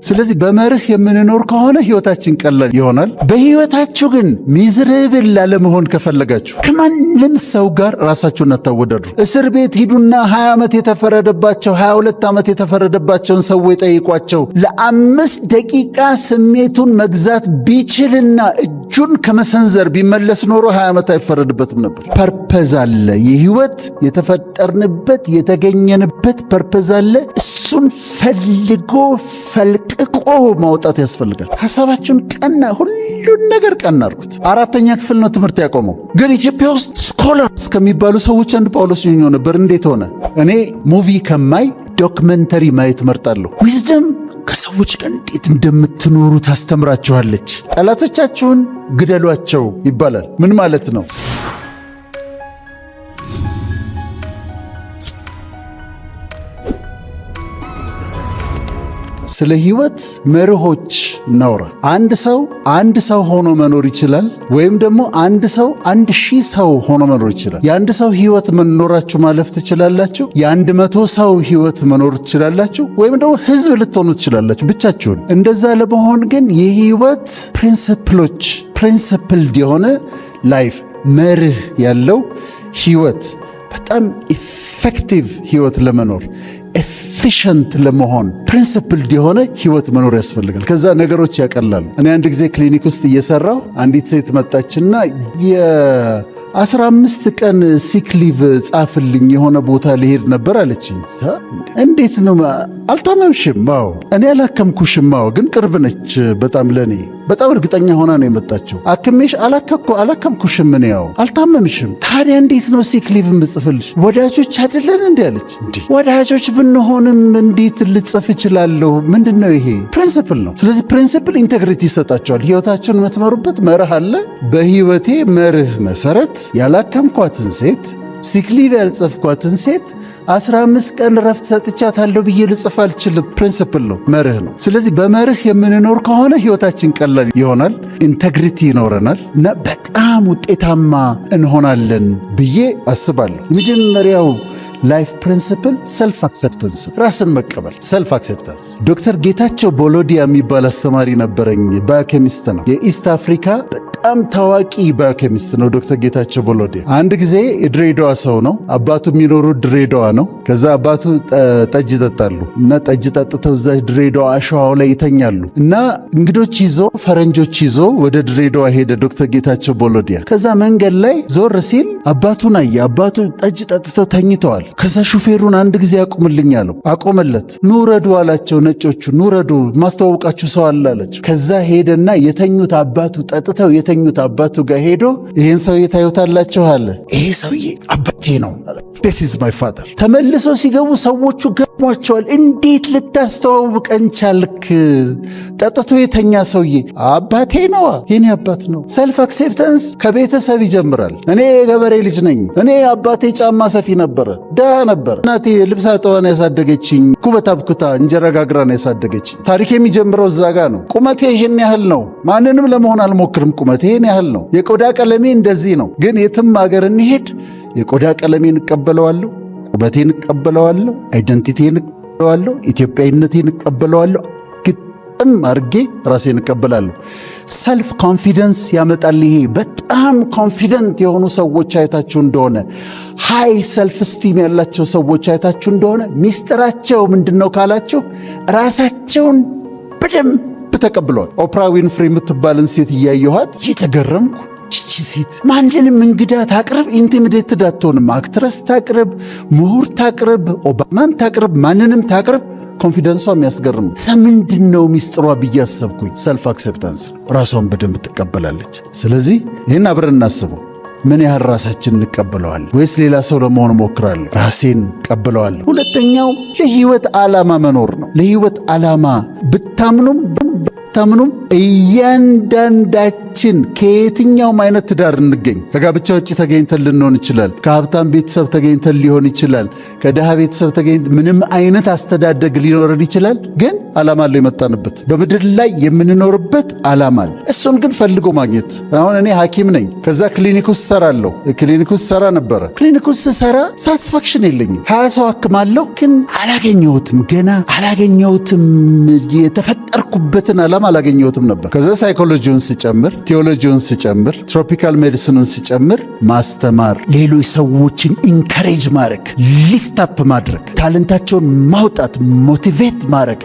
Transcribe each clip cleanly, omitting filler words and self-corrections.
ስለዚህ በመርህ የምንኖር ከሆነ ህይወታችን ቀላል ይሆናል። በህይወታችሁ ግን miserable ላለመሆን ከፈለጋችሁ ከማንም ሰው ጋር ራሳችሁን አታወዳድሩ። እስር ቤት ሂዱና 20 ዓመት የተፈረደባቸው፣ 22 ዓመት የተፈረደባቸውን ሰዎች ጠይቋቸው። ለ5 ደቂቃ ስሜቱን መግዛት ቢችልና እጁን ከመሰንዘር ቢመለስ ኖሮ 20 ዓመት አይፈረድበትም ነበር። Purpose አለ። የህይወት የተፈጠርንበት የተገኘንበት purpose አለ። እሱን ፈልጎ ፈልቅቆ ማውጣት ያስፈልጋል። ሀሳባችሁን ቀና፣ ሁሉን ነገር ቀና አድርጉት። አራተኛ ክፍል ነው ትምህርት ያቆመው። ግን ኢትዮጵያ ውስጥ scholar እስከሚባሉ ሰዎች አንዱ ጳውሎስ ኞኞ ነበር። እንዴት ሆነ? እኔ movie ከማይ documentary ማየት እመርጣለሁ። Wisdom ከሰዎች ጋር እንዴት እንደምትኖሩ ታስተምራችኋለች። ጠላቶቻችሁን ግደሏቸው ይባላል። ምን ማለት ነው? ስለ ህይወት መርሆች እናውራ። አንድ ሰው አንድ ሰው ሆኖ መኖር ይችላል፣ ወይም ደግሞ አንድ ሰው 1,000 ሰው ሆኖ መኖር ይችላል። የአንድ ሰው ህይወት መኖራችሁ ማለፍ ትችላላችሁ። የ100 ሰው ህይወት መኖር ትችላላችሁ፣ ወይም ደግሞ ህዝብ ልትሆኑ ትችላላችሁ ብቻችሁን። እንደዛ ለመሆን ግን የህይወት principle ኦች፣ principled የሆነ life፣ መርህ ያለው ህይወት፣ በጣም effective ህይወት ለመኖር፣ efficient ለመሆን principled የሆነ ህይወት መኖር ያስፈልጋል። ከዛ ነገሮች ያቀላሉ። እኔ አንድ ጊዜ ክሊኒክ ውስጥ እየሰራሁ አንዲት ሴት መጣችና የ15 ቀን sick leave ጻፍልኝ፣ የሆነ ቦታ ልሄድ ነበር አለችኝ። እንዴት ነው፣ አልታመምሽም? አዎ። እኔ አላከምኩሽም? አዎ። ግን ቅርብ ነች በጣም ለእኔ፣ በጣም እርግጠኛ ሆና ነው የመጣችው። አክሜሽ አላከምኩሽም፣ እኔ ያው አልታመምሽም። ታዲያ እንዴት ነው sick leave የምጽፍልሽ? ወዳጆች አይደለን እንዴ አለች። እንዲህ ወዳጆች ብንሆንም እንዴት ልጽፍ እችላለሁ? ምንድን ነው ይሄ? Principle ነው። ስለዚህ principle integrity ይሰጣችኋል። ህይወታችሁን የምትመሩበት መርህ አለ። በህይወቴ መርህ መሰረት ያላከምኳትን ሴት፣ sick leave ያልጻፍኳትን ሴት 15 ቀን ረፍት ሰጥቻታለሁ ብዬ ልጽፍ አልችልም። Principle ነው፣ መርህ ነው። ስለዚህ በመርህ የምንኖር ከሆነ ህይወታችን ቀላል ይሆናል፣ integrity ይኖረናል እና በጣም ውጤታማ እንሆናለን ብዬ አስባለሁ። የመጀመሪያው life principle self acceptance፣ ራስን መቀበል፣ self acceptance። ዶክተር ጌታቸው ቦሎዲያ የሚባል አስተማሪ ነበረኝ። Biochemist ነው። የ East Africa በጣም ታዋቂ biochemist ነው ዶክተር ጌታቸው ቦሎዲያ። አንድ ጊዜ የድሬዳዋ ሰው ነው። አባቱ የሚኖሩት ድሬዳዋ ነው። ከዛ አባቱ ጠጅ ይጠጣሉ እና ጠጅ ጠጥተው እዛ ድሬዳዋ አሸዋው ላይ ይተኛሉ እና እንግዶች ይዞ፣ ፈረንጆች ይዞ ወደ ድሬዳዋ ሄደ ዶክተር ጌታቸው ቦሎዲያ። ከዛ መንገድ ላይ ዞር ሲል አባቱን አየ። አባቱ ጠጅ ጠጥተው ተኝተዋል። ከዛ ሹፌሩን አንድ ጊዜ አቁምልኝ አለው። አቆመለት። ኑ ውረዱ አላቸው ነጮቹ። ኑ ውረዱ፣ ማስተዋውቃችሁ ሰው አለ አላቸው። ከዛ ሄደና የተኙት አባቱ፣ ጠጥተው የተኙት አባቱ ጋር ሄዶ ይህን ሰውዬ ታዩታላችሁ አለ። ይሄ ሰውዬ አባቴ ነው። This is my father። ተመልሰው ሲገቡ ሰዎቹ ገርሟቸዋል። እንዴት ልታስተዋውቀን ቻልክ? ጠጥቶ የተኛ ሰውዬ አባቴ ነዋ፣ የኔ አባት ነው። Self acceptance ከቤተሰብ ይጀምራል። እኔ የገበሬ ልጅ ነኝ። እኔ አባቴ ጫማ ሰፊ ነበረ፣ ድሃ ነበር። እናቴ ልብስ አጥባ ነው ያሳደገችኝ። ኩበት አብኩታ እንጀራ ጋግራ ነው ያሳደገችኝ። ታሪክ የሚጀምረው እዛ ጋ ነው። ቁመቴ ይሄን ያህል ነው። ማንንም ለመሆን አልሞክርም። ቁመቴ ይሄን ያህል ነው። የቆዳ ቀለሜ እንደዚህ ነው። ግን የትም ሀገር እንሄድ የቆዳ ቀለሜን እቀበለዋለሁ፣ ቁመቴን እቀበለዋለሁ፣ identity ዬን እቀበለዋለሁ፣ ኢትዮጵያዊነቴን እቀበለዋለሁ። ግጥም አድርጌ ራሴን እቀበላለሁ። Self confidence ያመጣል። ይሄ በጣም confident የሆኑ ሰዎች አይታችሁ እንደሆነ፣ high self esteem ያላቸው ሰዎች አይታችሁ እንደሆነ፣ ሚስጥራቸው ምንድን ነው ካላችሁ ራሳቸውን በደንብ ተቀብለዋል። ኦፕራ ዊንፍሪ የምትባልን ሴት እያየኋት እየተገረምኩ፣ ይቺ ሴት ማንንም እንግዳ ታቅርብ intimidated አትሆንም። Actress ታቅርብ፣ ምሁር ታቅርብ፣ ኦባማን ታቅርብ፣ ማንንም ታቅርብ confidence ሷ የሚያስገርም። ምንድን ነው ሚስጥሯ ብዬ አሰብኩኝ። Self acceptance፣ ራሷን በደንብ ትቀበላለች። ስለዚህ ይህን አብረን እናስበው። ምን ያህል ራሳችን እንቀበለዋለን? ወይስ ሌላ ሰው ለመሆን እሞክራለሁ? ራሴን እቀበለዋለሁ። ሁለተኛው ለህይወት ዓላማ መኖር ነው። ለህይወት ዓላማ ብታምኑም ባታምኑም እያንዳንዳችን ከየትኛውም አይነት ትዳር እንገኝ፣ ከጋብቻ ውጭ ተገኝተን ልንሆን ይችላል። ከሀብታም ቤተሰብ ተገኝተን ሊሆን ይችላል። ከድሃ ቤተሰብ ተገኝተን፣ ምንም አይነት አስተዳደግ ሊኖረን ይችላል። ግን ዓላማ አለው የመጣንበት፣ በምድር ላይ የምንኖርበት ዓላማ አለ። እሱን ግን ፈልጎ ማግኘት። አሁን እኔ ሐኪም ነኝ። ከዛ ክሊኒክ ውስጥ ሰራለሁ። ክሊኒክ ውስጥ ሰራ ነበረ። ክሊኒክ ውስጥ ስሰራ satisfaction የለኝም። 20 ሰው አክማለሁ፣ ግን አላገኘሁትም። ገና አላገኘሁትም። የተፈጠርኩበትን ዓላማ አላገኘሁትም ነበር። ከዛ psychology ውን ስጨምር፣ ቴዎሎጂውን ስጨምር፣ tropical medicine ኑን ስጨምር፣ ማስተማር፣ ሌሎች ሰዎችን encourage ማድረግ፣ lift up ማድረግ፣ talent ኣቸውን ማውጣት፣ motivate ማድረግ፣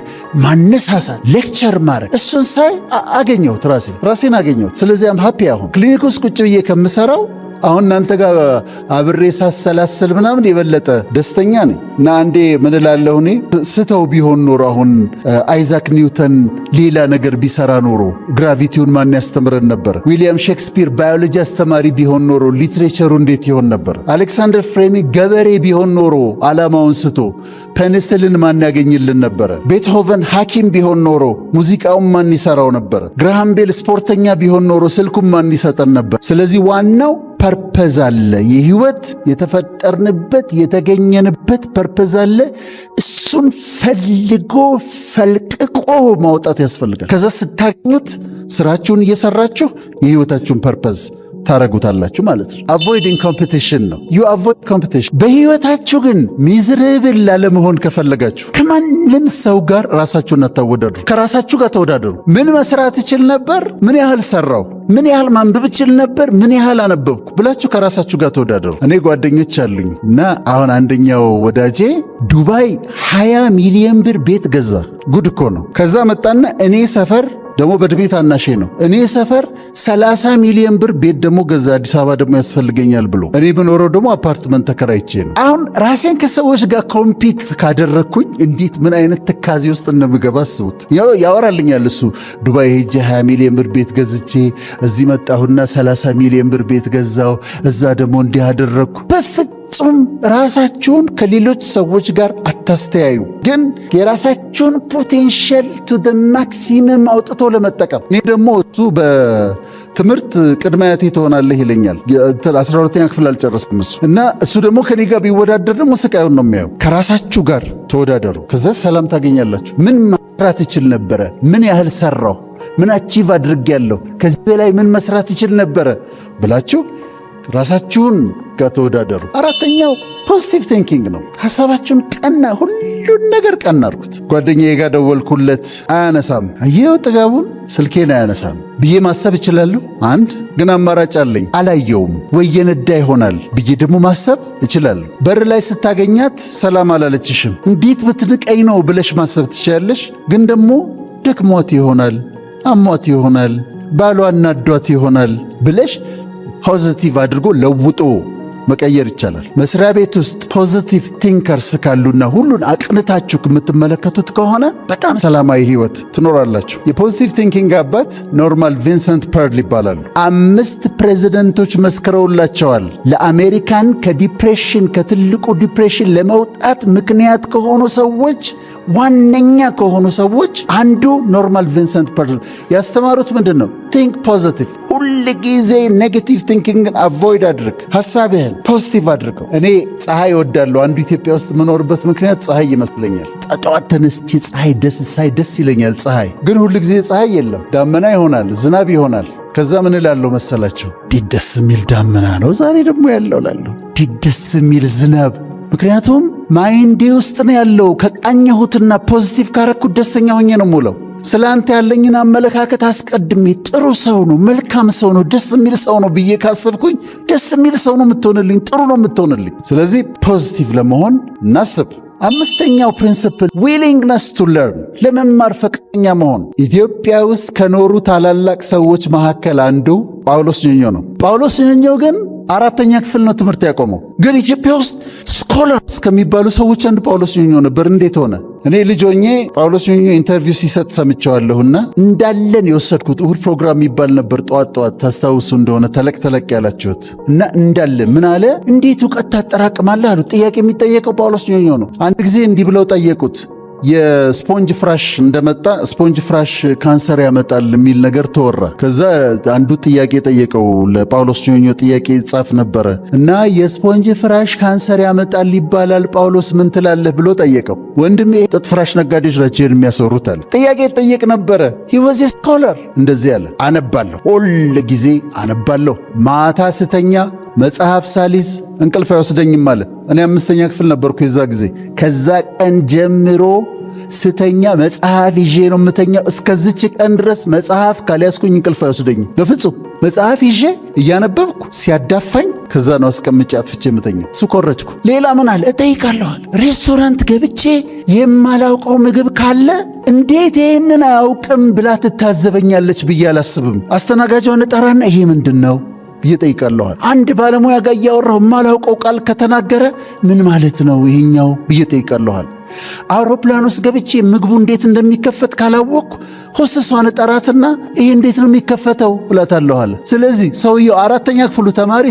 ማነሳሳት፣ lecture ማድረግ፣ እሱን ሳይ አገኘሁት፣ ራሴን አገኘሁት። ስለዚህ I'm happy። አሁን ክሊኒክ ውስጥ ቁጭ ብዬ ከምሰራው አሁን እናንተ ጋር አብሬ ሳሰላስል ምናምን የበለጠ ደስተኛ ነኝ። እና አንዴ ምን እላለሁ፣ እኔ ስተው ቢሆን ኖሮ፣ አሁን አይዛክ ኒውተን ሌላ ነገር ቢሰራ ኖሮ gravity ውን ማን ያስተምረን ነበር? ዊሊያም ሼክስፒር ባዮሎጂ አስተማሪ ቢሆን ኖሮ literature ሩ እንዴት ይሆን ነበር? አሌክሳንደር ፍሌሚንግ ገበሬ ቢሆን ኖሮ ዓላማውን ስቶ ፔኒሲሊን ማን ያገኝልን ነበረ? ቤትሆቨን ሐኪም ቢሆን ኖሮ ሙዚቃውን ማን ይሰራው ነበር? ግራሃም ቤል ስፖርተኛ ቢሆን ኖሮ ስልኩን ማን ይሰጠን ነበር? ስለዚህ ዋናው purpose አለ። የህይወት የተፈጠርንበት የተገኘንበት purpose አለ። እሱን ፈልጎ ፈልቅቆ ማውጣት ያስፈልጋል። ከዛ ስታገኙት ስራችሁን እየሰራችሁ የህይወታችሁን purpose ታረጉታላችሁ ማለት ነው። Avoiding competition ነው። You avoid competition። በህይወታችሁ ግን miserable ላለመሆን ከፈለጋችሁ ከማንም ሰው ጋር ራሳችሁን አታወዳድሩ። ከራሳችሁ ጋር ተወዳደሩ። ምን መስራት እችል ነበር? ምን ያህል ሰራሁ? ምን ያህል ማንበብ እችል ነበር? ምን ያህል አነበብኩ? ብላችሁ ከራሳችሁ ጋር ተወዳደሩ። እኔ ጓደኞች አሉኝ እና አሁን አንደኛው ወዳጄ ዱባይ 20 ሚሊዮን ብር ቤት ገዛ። ጉድ እኮ ነው። ከዛ መጣና እኔ ሰፈር ደግሞ በእድሜ ታናሼ ነው። እኔ ሰፈር 30 ሚሊዮን ብር ቤት ደግሞ ገዛ። አዲስ አበባ ደግሞ ያስፈልገኛል ብሎ፣ እኔ የምኖረው ደግሞ አፓርትመንት ተከራይቼ ነው። አሁን ራሴን ከሰዎች ጋር compete ካደረግኩኝ እንዴት ምን አይነት ትካዜ ውስጥ እንደምገባ አስቡት። ያወራልኛል እሱ፣ ዱባይ ሄጄ 20 ሚሊዮን ብር ቤት ገዝቼ እዚህ መጣሁና 30 ሚሊዮን ብር ቤት ገዛው፣ እዛ ደግሞ እንዲህ አደረግኩ። በፍጹም ራሳችሁን ከሌሎች ሰዎች ጋር አታስተያዩ። ግን የራሳችሁን potential to the maximum አውጥቶ ለመጠቀም፣ እኔ ደግሞ እሱ በትምህርት ቅድመ አያቴ ትሆናለህ ይለኛል። 12ኛ ክፍል አልጨረስኩም እሱ፣ እና እሱ ደግሞ ከኔ ጋር ቢወዳደር ደግሞ ስቃዩን ነው የሚያየው። ከራሳችሁ ጋር ተወዳደሩ። ከዛ ሰላም ታገኛላችሁ። ምን መስራት እችል ነበረ? ምን ያህል ሰራሁ? ምን achieve አድርጌያለሁ? ከዚህ በላይ ምን መስራት እችል ነበረ ብላችሁ ራሳችሁን ጋር ተወዳደሩ። አራተኛው positive thinking ነው። ሀሳባችሁን ቀና፣ ሁሉን ነገር ቀና አድርጉት። ጓደኛዬ ጋር ደወልኩለት፣ አያነሳም። አየው ጥጋቡን፣ ስልኬን አያነሳም ብዬ ማሰብ እችላለሁ። አንድ ግን አማራጭ አለኝ። አላየውም ወይ የነዳ ይሆናል ብዬ ደግሞ ማሰብ እችላለሁ። በር ላይ ስታገኛት ሰላም አላለችሽም፣ እንዴት ብትንቀኝ ነው ብለሽ ማሰብ ትችላለሽ። ግን ደግሞ ደክሟት ይሆናል፣ አሟት ይሆናል፣ ባሏ አናዷት ይሆናል ብለሽ positive አድርጎ ለውጦ መቀየር ይቻላል። መስሪያ ቤት ውስጥ positive thinkers ካሉና ሁሉን አቅንታችሁ የምትመለከቱት ከሆነ በጣም ሰላማዊ ህይወት ትኖራላችሁ። የ positive thinking አባት ኖርማን ቪንሰንት ፒል ይባላሉ። አምስት ፕሬዚደንቶች መስክረውላቸዋል። ለአሜሪካን ከ depression፣ ከትልቁ depression ለመውጣት ምክንያት ከሆኑ ሰዎች፣ ዋነኛ ከሆኑ ሰዎች አንዱ ኖርማን ቪንሰንት ፒል። ያስተማሩት ምንድን ነው? Think positive። ሁል ጊዜ negative thinking ን avoid አድርግ። ሀሳብህን positive አድርገው። እኔ ፀሐይ እወዳለሁ። አንዱ ኢትዮጵያ ውስጥ የምኖርበት ምክንያት ፀሐይ ይመስለኛል። ጠዋት ተነስቼ ፀሐይ ደስ ሳይ ደስ ይለኛል። ፀሐይ ግን ሁል ጊዜ ፀሐይ የለም። ዳመና ይሆናል፣ ዝናብ ይሆናል። ከዛ ምን እላለሁ መሰላችሁ? እንዴት ደስ የሚል ዳመና ነው ዛሬ ደግሞ ያለው እላለሁ። እንዴት ደስ የሚል ዝናብ። ምክንያቱም mind ኤ ውስጥ ነው ያለው። ከቃኘሁትና positive ካረኩት ደስተኛ ሆኜ ነው የምውለው። ስለ አንተ ያለኝን አመለካከት አስቀድሜ ጥሩ ሰው ነው፣ መልካም ሰው ነው፣ ደስ የሚል ሰው ነው ብዬ ካሰብኩኝ ደስ የሚል ሰው ነው የምትሆንልኝ፣ ጥሩ ነው የምትሆንልኝ። ስለዚህ positive ለመሆን እናስብ። አምስተኛው principle willingness to learn፣ ለመማር ፈቃደኛ መሆን። ኢትዮጵያ ውስጥ ከኖሩ ታላላቅ ሰዎች መካከል አንዱ ጳውሎስ ኞኞ ነው። ጳውሎስ ኞኞ ግን አራተኛ ክፍል ነው ትምህርት ያቆመው። ግን ኢትዮጵያ ውስጥ scholars ከሚባሉ ሰዎች አንዱ ጳውሎስ ኞኞ ነበር። እንዴት ሆነ? እኔ ልጅ ሆኜ ጳውሎስ ኞኞ interview ሲሰጥ ሰምቼዋለሁና እንዳለን የወሰድኩት፣ እሁድ ፕሮግራም የሚባል ነበር ጠዋት ጠዋት፣ ታስታውሱ እንደሆነ ተለቅ ተለቅ ያላችሁት፣ እና እንዳለ ምን አለ፣ እንዴት እውቀት ታጠራቅማለህ አሉት። ጥያቄ የሚጠየቀው ጳውሎስ ኞኞ ነው። አንድ ጊዜ እንዲህ ብለው ጠየቁት። የስፖንጅ ፍራሽ እንደመጣ ስፖንጅ ፍራሽ ካንሰር ያመጣል የሚል ነገር ተወራ። ከዛ አንዱ ጥያቄ ጠየቀው፣ ለጳውሎስ ኞኞ ጥያቄ ጻፍ ነበረ እና የስፖንጅ ፍራሽ ካንሰር ያመጣል ይባላል፣ ጳውሎስ ምን ትላለህ ብሎ ጠየቀው። ወንድሜ፣ ጥጥ ፍራሽ ነጋዴዎች ናቸው የሚያሰሩት አለ። ጥያቄ ጠየቅ ነበረ። He was a scholar። እንደዚህ አለ፣ አነባለሁ፣ ሁል ጊዜ አነባለሁ። ማታ ስተኛ መጽሐፍ ሳልይዝ እንቅልፍ አይወስደኝም አለ። እኔ አምስተኛ ክፍል ነበርኩ የዛ ጊዜ። ከዛ ቀን ጀምሮ ስተኛ መጽሐፍ ይዤ ነው የምተኛው። እስከዚች ቀን ድረስ መጽሐፍ ካልያዝኩኝ እንቅልፍ አይወስደኝም በፍጹም። መጽሐፍ ይዤ እያነበብኩ ሲያዳፋኝ ከዛ ነው አስቀምጬ አጥፍቼ የምተኛው። እሱ ኮረጅኩ። ሌላ ምን አለ? እጠይቃለሁ አለ። ሬስቶራንት ገብቼ የማላውቀው ምግብ ካለ እንዴት ይህንን አያውቅም ብላ ትታዘበኛለች ብዬ አላስብም። አስተናጋጇን እጠራና ይሄ ምንድን ነው ብዬ እጠይቃለሁ አለ። አንድ ባለሙያ ጋር እያወራሁ የማላውቀው ቃል ከተናገረ ምን ማለት ነው ይሄኛው ብዬ እጠይቃለሁ አለ። አውሮፕላን ውስጥ ገብቼ ምግቡ እንዴት እንደሚከፈት ካላወቅኩ ሆስተሷን እጠራትና ይሄ እንዴት ነው የሚከፈተው እላታለሁ አለ። ስለዚህ ሰውየው አራተኛ ክፍሉ ተማሪ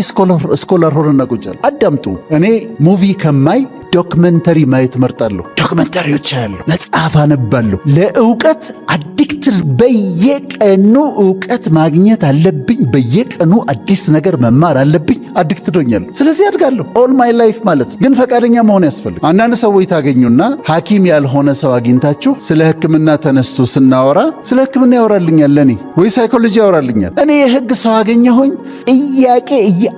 scholar ሆነና ቁጭ አለ። አዳምጡ። እኔ movie ከማይ documentary ማየት እመርጣለሁ። Documentary ዎች አያለሁ፣ መጽሐፍ አነባለሁ። ለእውቀት addicted፣ በየቀኑ እውቀት ማግኘት አለብኝ። በየቀኑ አዲስ ነገር መማር አለብኝ። Addicted ሆኛለሁ። ስለዚህ አድጋለሁ all my life ማለት ግን ፈቃደኛ መሆን ያስፈልግ። አንዳንድ ሰዎች ታገኙና ሐኪም ያልሆነ ሰው አግኝታችሁ ስለ ሕክምና ተነስቶ ስናወራ ስለ ሕክምና ያወራልኛል ለእኔ፣ ወይ psychology ያወራልኛል። እኔ የሕግ ሰው አገኘሁኝ፣ ጥያቄ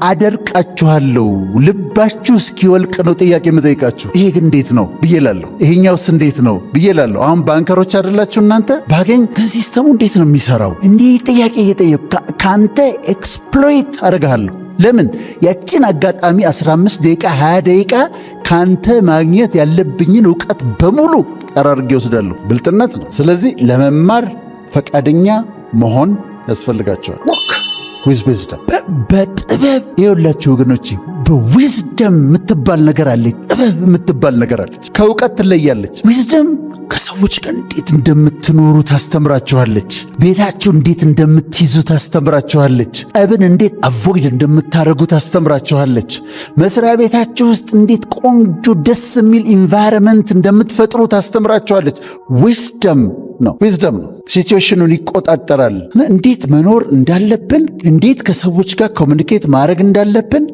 አደርቃችኋለሁ። ልባችሁ እስኪወልቅ ነው ጥያቄ የምጠይቃችሁ። ይሄ ግን እንዴት ነው ብዬ እላለሁ። ይሄኛውስ እንዴት ነው ብዬ እላለሁ። አሁን banker ኦች አይደላችሁ እናንተ? ባገኝ ግን system ኡ እንዴት ነው የሚሰራው? እንዲህ ጥያቄ እየጠየቁ ከአንተ exploit አደርግሃለሁ። ለምን? ያችን አጋጣሚ 15 ደቂቃ፣ 20 ደቂቃ ካንተ ማግኘት ያለብኝን እውቀት በሙሉ ጠራርጌ እወስዳለሁ። ብልጥነት ነው። ስለዚህ ለመማር ፈቃደኛ መሆን ያስፈልጋችኋል። Walk with wisdom፣ በጥበብ። ይኸውላችሁ ወገኖቼ፣ በ wisdom የምትባል ነገር አለች። ጥበብ የምትባል ነገር አለች። ከእውቀት ትለያለች። Wisdom ከሰዎች ጋር እንዴት እንደምትኖሩ ታስተምራችኋለች። ቤታችሁ እንዴት እንደምትይዙ ታስተምራችኋለች። ጠብን እንዴት avoid እንደምታደርጉ ታስተምራችኋለች። መስሪያ ቤታችሁ ውስጥ እንዴት ቆንጆ ደስ የሚል environment እንደምትፈጥሩ ታስተምራችኋለች። Wisdom ነው፣ wisdom ነው። Situation ኑን ይቆጣጠራል። እንዴት መኖር እንዳለብን፣ እንዴት ከሰዎች ጋር communicate ማድረግ እንዳለብን፣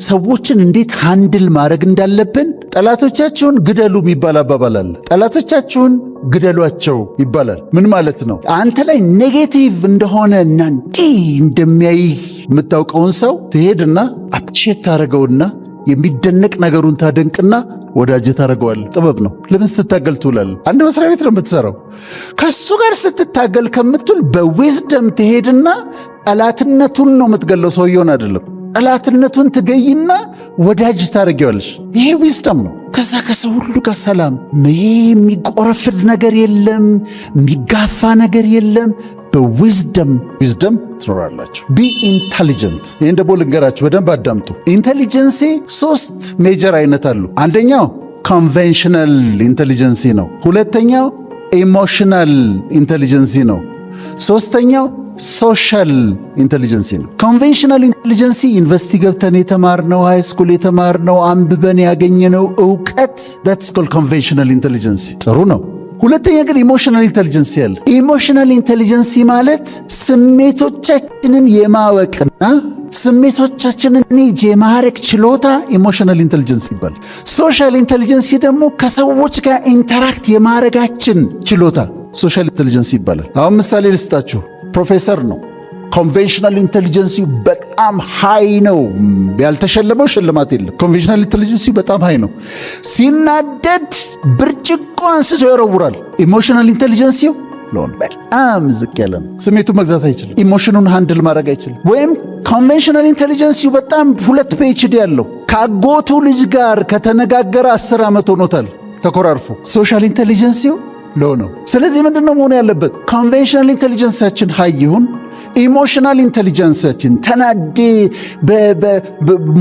ሰዎችን እንዴት handle ማድረግ እንዳለብን። ጠላቶቻችሁን ግደሉ የሚባል አባባል አለ። ጠላቶቻችሁን ግደሏቸው ይባላል። ምን ማለት ነው? አንተ ላይ negative እንደሆነ እና እንዲህ እንደሚያይ የምታውቀውን ሰው ትሄድና appreciate ታደርገውና የሚደነቅ ነገሩን ታደንቅና ወዳጅ ታደርገዋለህ። ጥበብ ነው። ለምን ስትታገል ትውላለህ? አንድ መስሪያ ቤት ነው የምትሰራው። ከሱ ጋር ስትታገል ከምትውል በ wisdom ትሄድና ጠላትነቱን ነው የምትገለው፣ ሰውየውን አይደለም። ጠላትነቱን ትገይና ወዳጅ ታደርጊዋለሽ። ይሄ wisdom ነው። ከዛ ከሰው ሁሉ ጋር ሰላም፣ የሚቆረፍድ ነገር የለም፣ የሚጋፋ ነገር የለም። በ wisdom ትኖራላችሁ። Be intelligent። ይህን ደግሞ ልንገራችሁ፣ በደንብ አዳምጡ። Intelligency ሶስት major አይነት አሉ። አንደኛው conventional intelligency ነው። ሁለተኛው emotional intelligency ነው። ሶስተኛው social intelligency ነው። Conventional intelligency ዩኒቨርሲቲ ገብተን የተማርነው፣ high school የተማርነው፣ አንብበን ያገኘነው እውቀት፣ that's called conventional intelligency፣ ጥሩ ነው። ሁለተኛ ግን emotional intelligency አለ። Emotional intelligency ማለት ስሜቶቻችንን የማወቅና ስሜቶቻችንን manage የማድረግ ችሎታ emotional intelligence ይባላል። Social intelligency ደግሞ ከሰዎች ጋር interact የማድረጋችን ችሎታ social intelligence ይባላል። አሁን ምሳሌ ልስጣችሁ። ፕሮፌሰር ነው። Conventional intelligency ው በጣም high ነው። ያልተሸለመው ሽልማት የለም። Conventional intelligency ው በጣም high ነው። ሲናደድ ብርጭቆ አንስቶ ይወረውራል። Emotional intelligency ው low ነው፣ በጣም ዝቅ ያለ ነው። ስሜቱን መግዛት አይችልም። Emotion ኑን handle ማድረግ አይችልም። ወይም conventional intelligency ው በጣም ሁለት PhD ያለው ከአጎቱ ልጅ ጋር ከተነጋገረ 10 ዓመት ሆኖታል ተኮራርፎ። Social intelligency ው low ነው። ስለዚህ ምንድን ነው መሆን ያለበት? Conventional intelligence ኣችን high ይሁን፣ Emotional intelligence ኣችን ተናዴ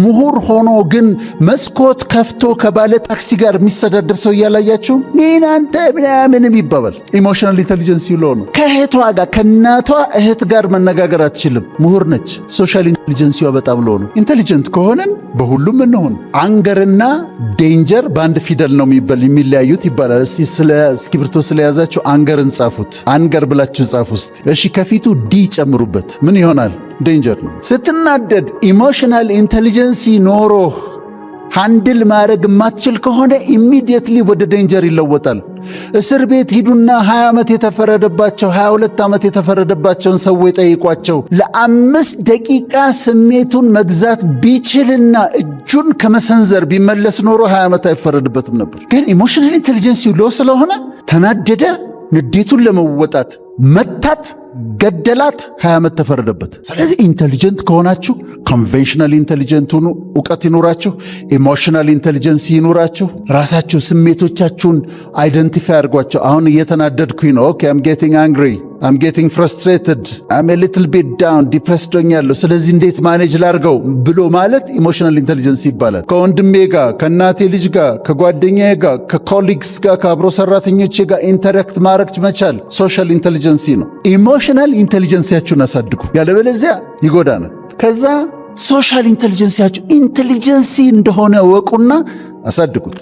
ምሁር ሆኖ ግን መስኮት ከፍቶ ከባለ ታክሲ ጋር የሚሰዳደብ ሰው እያላያችሁ ምን አንተ ምናምንም ይባባል። Emotional intelligence low ነው። ከእህቷ ጋር፣ ከእናቷ እህት ጋር መነጋገር አትችልም። ምሁር ነች። Social intelligence ዋ በጣም low ነው። Intelligent ከሆንን በሁሉም እንሆን። Anger ና danger በአንድ ፊደል ነው የሚለያዩት ይባላል። እስቲ ስለ እስክሪብቶ ስለያዛችሁ anger ን ጻፉት። Anger ብላችሁ ጻፉ እስቲ። እሺ፣ ከፊቱ D ጨምሩበት። ምን ይሆናል? Danger ነው። ስትናደድ emotional intelligence ኖሮህ handle ማድረግ የማትችል ከሆነ immediately ወደ danger ይለወጣል። እስር ቤት ሂዱና 20 ዓመት የተፈረደባቸው፣ 22 ዓመት የተፈረደባቸውን ሰዎች ጠይቋቸው። ለ5 ደቂቃ ስሜቱን መግዛት ቢችልና እጁን ከመሰንዘር ቢመለስ ኖሮ 20 ዓመት አይፈረድበትም ነበር። ግን emotional intelligence low ስለሆነ ተናደደ። ንዴቱን ለመወጣት መታት፣ ገደላት፣ 20 ዓመት ተፈረደበት። ስለዚህ intelligent ከሆናችሁ conventional intelligent ሁኑ፣ እውቀት ይኑራችሁ፣ emotional intelligence ይኑራችሁ። ራሳችሁ ስሜቶቻችሁን identify አድርጓቸው። አሁን እየተናደድኩኝ ነው። Okay, I'm getting angry, I'm getting frustrated, I'm a little bit down, depressed ሆኛለሁ። ስለዚህ እንዴት manage ላርገው ብሎ ማለት emotional intelligence ይባላል። ከወንድሜ ጋር፣ ከእናቴ ልጅ ጋር፣ ከጓደኛዬ ጋር፣ ከ colleagues ጋር፣ ከአብሮ ሰራተኞቼ ጋር interact ማድረግ መቻል social intelligence ነው። Emotional intelligence ያችሁን አሳድጉ፣ ያለበለዚያ ይጎዳናል። ከዛ social intelligence ያችሁ intelligence እንደሆነ እወቁና አሳድጉት።